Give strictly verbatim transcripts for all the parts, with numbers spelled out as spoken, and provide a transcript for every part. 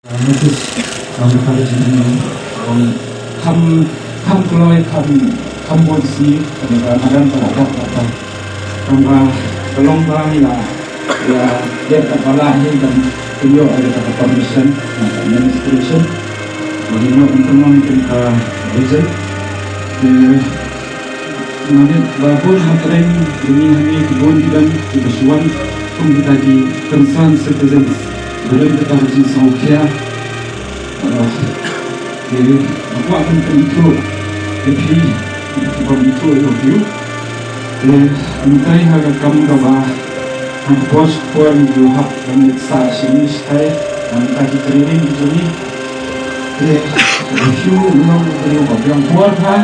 Notice, um, ka jingim, um, kham, kham kloi, kham, kham bun sni, kane ka madan ka la dap, dap, dap. Tang ba ka long ba ngi la, la dep, dap ba la hi ban pynïoh ïa ka permission na ka administration. Ba ngi ïoh ban pynmong ïa ka vision. Te Mynta ba bun hapdeng jong ngi hangne ki bun ki don kiba shu wan kum kita ki concerned citizens. Ba don kita ki jingsngewkhia. Ah, te nga kwah ban pynithuh ïa phi, ban ithuh ïa phi. Te mynta ha ka kam kaba ha ka por sha ka por ngi ju hap ban leit sah shane shatai na kita ki training ki jong ngi. Te shu long briew ba biang por ha.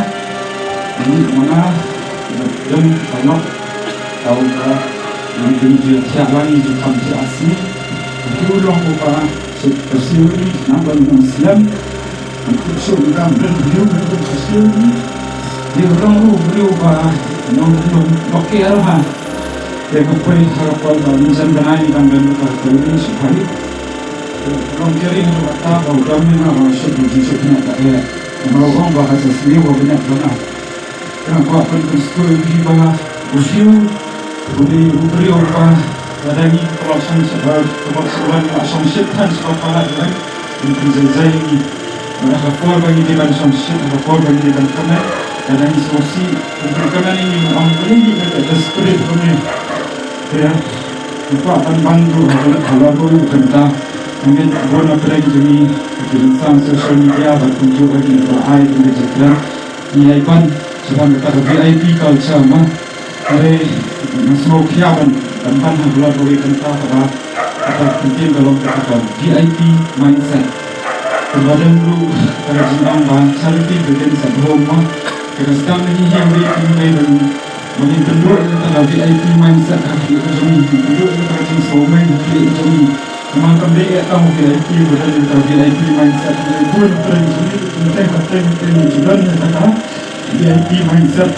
Ngi manga don ka nok tau ka ngi ju thiah lang ngi ju kham thiah sni. Ngi long ba shu pursue ngi nang ban nang slem. Ngi shu ngam don briew ngi don pursue ngi. Ngi long ruh briew ba nang long ba kiar ha. Te ka poi ha ka por ba ngi jan bnai ngi dang don ka training shu phai. Long kiar ngi ba ta ba u dam ngi na ba shu ngi shu na ka eh. Ngi ong ba ha sa sni ba bniat ba na. Nga kwah ban pynsngewthuh ïa phi ba u Hugh u dei u briew uba lada ngi ka lok shong shit, ka lok shong shit than sha ka palat lem, un pynjai jai ïa ngi. Lada ka por ba ngi dei ban shong shit, ka por ba ngi dei ban kmen, lada ngi sngewsih, un pynkmen ïa ngi, un ong u dei ngi ka desperate kumne. Te nga kwah ban ban ruh ha ka lok ha ka lok ruh u kynta. Ngi bun na pdeng jong ngi ki rynsan social media bad kumjuh ïa ki ba ai kumne jingkren. Ngi ai ban shaphang kata ka V I P culture ma. Hynrei nga sngewkhia ban ban ban ha ka lok kawei kynta kaba kata ka ktien ka long kata ka V I P mindset. Kaba don ruh kata ka jingong ba charity begins at home ma. Te ka sdang na ngi hi wei ki wei ban ba ngin pynduh ïa kata ka V I P mindset ha khlieh ka jong ngi, ngin pynduh ïa kata ka jingsngewmeng ha khlieh ka jong ngi. Namar kam dei ïa tang V I P ba don ïa kata ka V I P mindset, hynrei bun pyrshah jong ngi, bun teng ka teng teng ngi ju don ïa kata ka V I P mindset.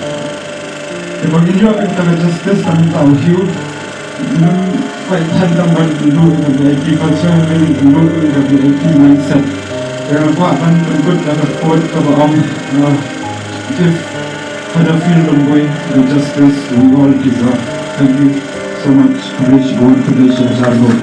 Te ba ngin ïoh ïa kata ka justice tang mynta u Hugh, ngim pait than tang ban pynduh ïa ka V I P culture, ngin pynduh ïa ka V I P mindset. Te nga kwah ban pynkut ïa ka quote kaba ong, uh, give Father Phil Lyngdoh the justice we all deserve. Thank you so much. Khublei shibun, khublei shihajar nguh.